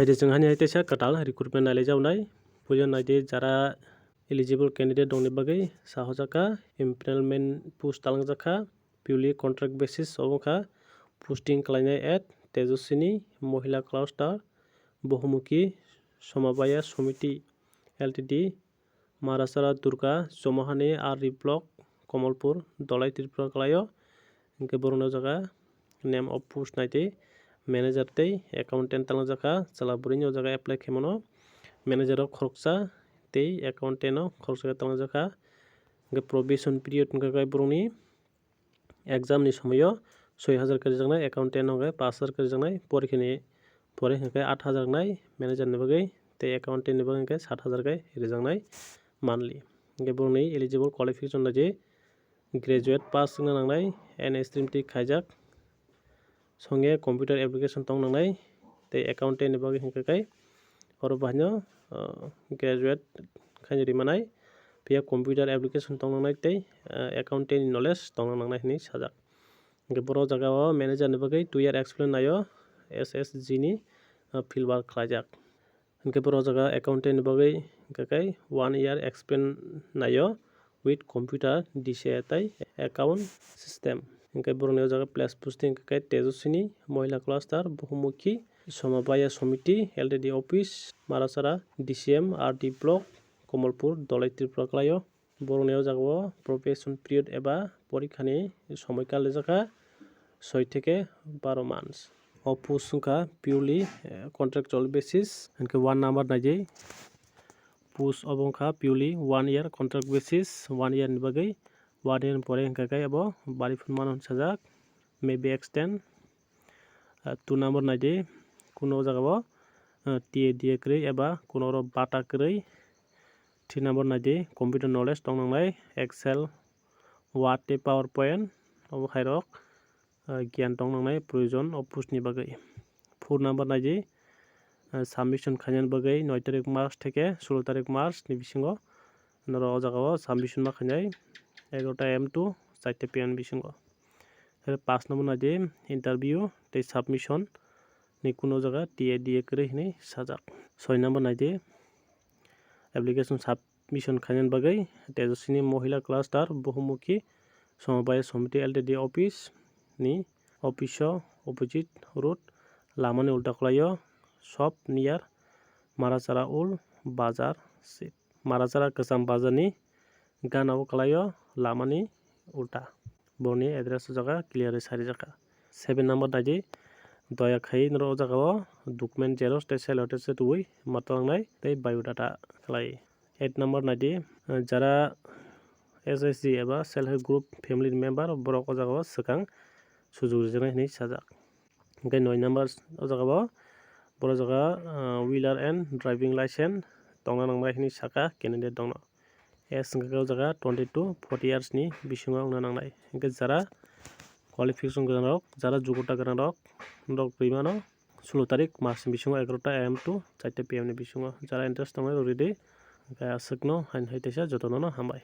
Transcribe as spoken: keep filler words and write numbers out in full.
Naidi chwng hani hai teisa kwtal recruitment nailaijak nai. Puila naidi jara eligible candidate rokni bagwi sahojakha, empanelment post talangjakha, purely contract basis obo wngkha posting khlainai at Tejaswini Mohila Cluster, Bohumukhi Somabaya Somiti L T D, Marasara Durga, Chomohani R D Block, Komolpur, Dholai, Tripura kwlaio. Hwnkhe borokni o jaga name of post naitwi manager tei accountant talangjakha. Chwla bwrwini o jaga apply khaimano manager o khoroksa tei accountant o khoroksa khe talangjakha. Hwnkhe probation period hwnkha khe borokni exam ni somoio soi hajar khe rijaknai, accountant no hwnkhe pash hajar khe rijaknai, porikha ni pore hwnkhe aat hajar wngnai manager ni bagwi tei accountant ni bagwi hwnkhe saat hajar khe rijaknai monthly. Hwnkhe borokni eligible qualification naidi graduate pass wngna nangnai, any stream twi khaijak, songe computer application tong nangnai, tei accountant ni bagwi hwnkhe kai oro bahaino, ah, graduate khaina ri manai, phiya computer application tong nangnai tei, ah, accountant ni knowledge tong nangnai hinwi sajak. Hwnkhe borok jaga o manager ni bagwi two year experience naio, S S G ni, ah, field work khlaijak. Hwnkhe borok jaga accountant ni bagwi hwnkhe kai one year experience naio with computer, D C A tei account system. Hwnkhe borokni o jaga place posting hwnkhe kai Tejaswini Mohila Cluster, Bohumukhi Somabaya Somiti L T D office, Marasara D C M R D Block, Komolpur, Dholai, Tripura kwlaio. Borokni o jaga o probation period eba porikha ni somoi kal rijakha soi theke baro months. O post wngkha purely, eh, contractual basis. Hwnkhe one number naidi post obo wngkha purely one year contract basis, one year ni bagwi, one year ni pore hwnkha khe abo bari phunmano hinwi sajak, maybe extend. Ah, two number naidi, kuno o jaga o, ah, T A D A kwrwi eba kuno oro bata kwrwi. Three number naidi, computer knowledge tong nangnai, Excel, Word tei PowerPoint, obo khairok, ah, giyan tong nangnai proyojon o post ni bagwi. Four number naidi, ah, submission khainani bagwi noi tarik March theke sulo tarik March ni bisingo norok o jaga o submission ma khainai egarota A M to charta P M ni bisingo. Hwnkhe pass number naidi interview tei submission ni kuno jaga T A D A kwrwi hinwi sajak. Soi number naidi application submission khainani bagwi Tejaswini Mohila Cluster, Bohumukhi Somabaya Somiti L T D office ni office o opposite road, lamani ulta kwlaio, shop near Marachara Old Bazar, Marachara Kwcham Bazar ni gana o kwlaio, lamani ulta. Borokni address o jaga clear wi sarijakha. Seven number naidi, doya khai norok o jaga o document xerox tei self attested rwi ma twlangnai tei biodata khlai. Eight number naidi, jara S H G eba self help group family ni member borok o jaga o swkang sujuk rijaknai hinwi sajak. Hwnkhe noi number o jaga o, borok jaga, ah, wheeler and driving license tongna nangnai hinwi saka candidate rokno. Age hwnkhe o jaga twenty to forty years ni bisingo wngna nangnai. Hwnkhe jara qualification gwnang rok, jara jogota gwnang rok, norok rwi mano sulo tarik March ni bisingo egarota A M to charta P M ni bisingo. Jara interest tongnai rok ridi. Hwnkhe aswkno haino hai teisa jotono no hambai.